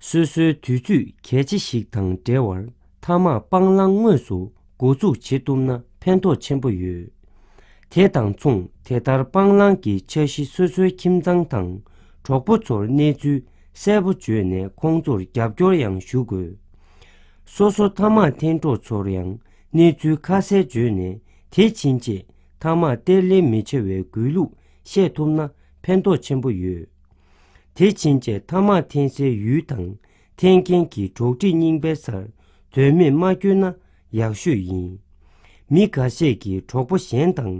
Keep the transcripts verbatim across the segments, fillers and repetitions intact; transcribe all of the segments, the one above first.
སོ་སོའི་དུས་ཚོད་གལ་ཆེ་ཞིག་དང་འབྲེལ་བར་ཐ་མག་སྤང་བླང་དངོས་སུ་འགོ་འཛུགས་བྱེད་ཐུབ་ན་ཕན་ཐོགས་ཆེན་པོ་ཡོད། དེ་དང་མཚུངས་དེ་ལྟར་སྤང་བླང་གི་འཆར་གཞི་སོ་སོའི་ཁྱིམ་ཚང་དང་གྲོགས་པོ་ཚོར་གནས་ཚུལ་གསལ་པོ་བརྗོད་ནས་ཁོང་ཚོར་རྒྱབ་སྐྱོར་ཡང་ཞུ་དགོས། སོ་སོ་ཐ་མག་འཐེན་གྲོགས་ཚོར་ཡང་གནས་ཚུལ་ཁ་གསལ་བརྗོད་ནས་དེ་ཕྱིན་ཆད་ཐ་མག་གཏེར་ལེན་མི་བྱ་བའི་དགོས་ལུགས་བཤད་ཐུབ་ན་ཕན་ཐོགས་ཆེན་པོ་ཡོད། དེ་ཕྱིན་ཆད་ཐ་མག་འཐེན་སའི་ཡུལ་དང་འཐེན་མཁན་གྱི་གྲོགས་སྒྲིག་རྙིང་པའི་སར་དོན་མེད་མ་བསྐྱོད་ན་ཡག་ཤོས་ཡིན། མི་འགའ་ཤས་ཀྱིས་གྲོགས་པོ་གཞན་དང་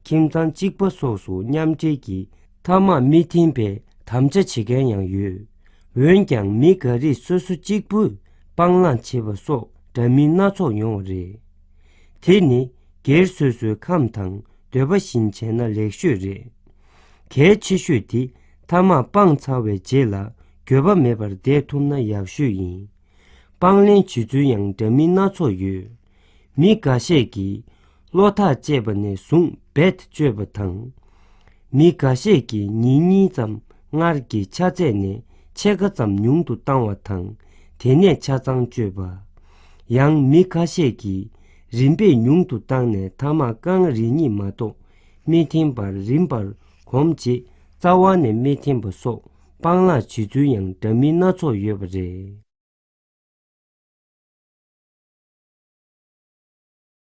ཁྱིམ་ཚང་གཅིག་པ་སོགས་སུ་མཉམ་འབྲེལ་གྱིས་ཐ་མག་མི་འཐེན་པའི་དམ་བཅའ་བྱེད་མཁན་ཡང་ཡོད། འོན་ཀྱང་མི་འགའ་རེས་སོ་སོ་གཅིག་པུས་སྤང་བླང་བྱེད་པ་སོགས་འདྲ་མིན་སྣ་ཚོགས་ཡོང་བ་རེད། དེ་ནི་སྒེར་སོ་སོའི་ཁམས་དང་འདོད་པ་བཞིན་བྱས་ན་ལེགས་ཤོས་རེད། གལ་ཆེ་ཤོས་དེ་ཐ་མག་སྤངས་ཚར་བའི་རྗེས་ལ་འགྱོད་པ་མེད་པར་བསྡད་ཐུབ་ན་ཡག་ཤོས་ཡིན། སྤང་ལེན་བྱེད་ཚུལ་ཡང་འདྲ་མིན་སྣ་ཚོགས་ཡོད། མི་འགའ་ཤས་ཀྱིས་བློ་ཐག་བཅད་པ་ནས་བཟུང་རྦད་གཅོད་པ་དང་། མི་འགའ་ཤས་ཀྱིས་ཉིན་གཉིས་ཙམ་སྔར་གྱི་ཆ་ཚད་ནས་ཕྱེད་ཀ་ཙམ་ཉུང་དུ་བཏང་བ་དང་དེ་ནས་ཆ་ཚང་གཅོད་པ། ཡང་མི་ཁ་ཤས་ཀྱིས་རིམ་པས་ཉུང་དུ་བཏང་ནས་ཐ་མག་རྐང་རེ་གཉིས་མ་གཏོགས་མི་འཐེན་པར་རིམ་པར་གོམས་རྗེས་རྩ་བ་ནས་མི་འཐེན་པ་སོགས་སྤང་བླང་བྱེད་ཚུལ་ཡང་འདྲ་མིན་སྣ་ཚོགས་ཡོད་པ་རེད།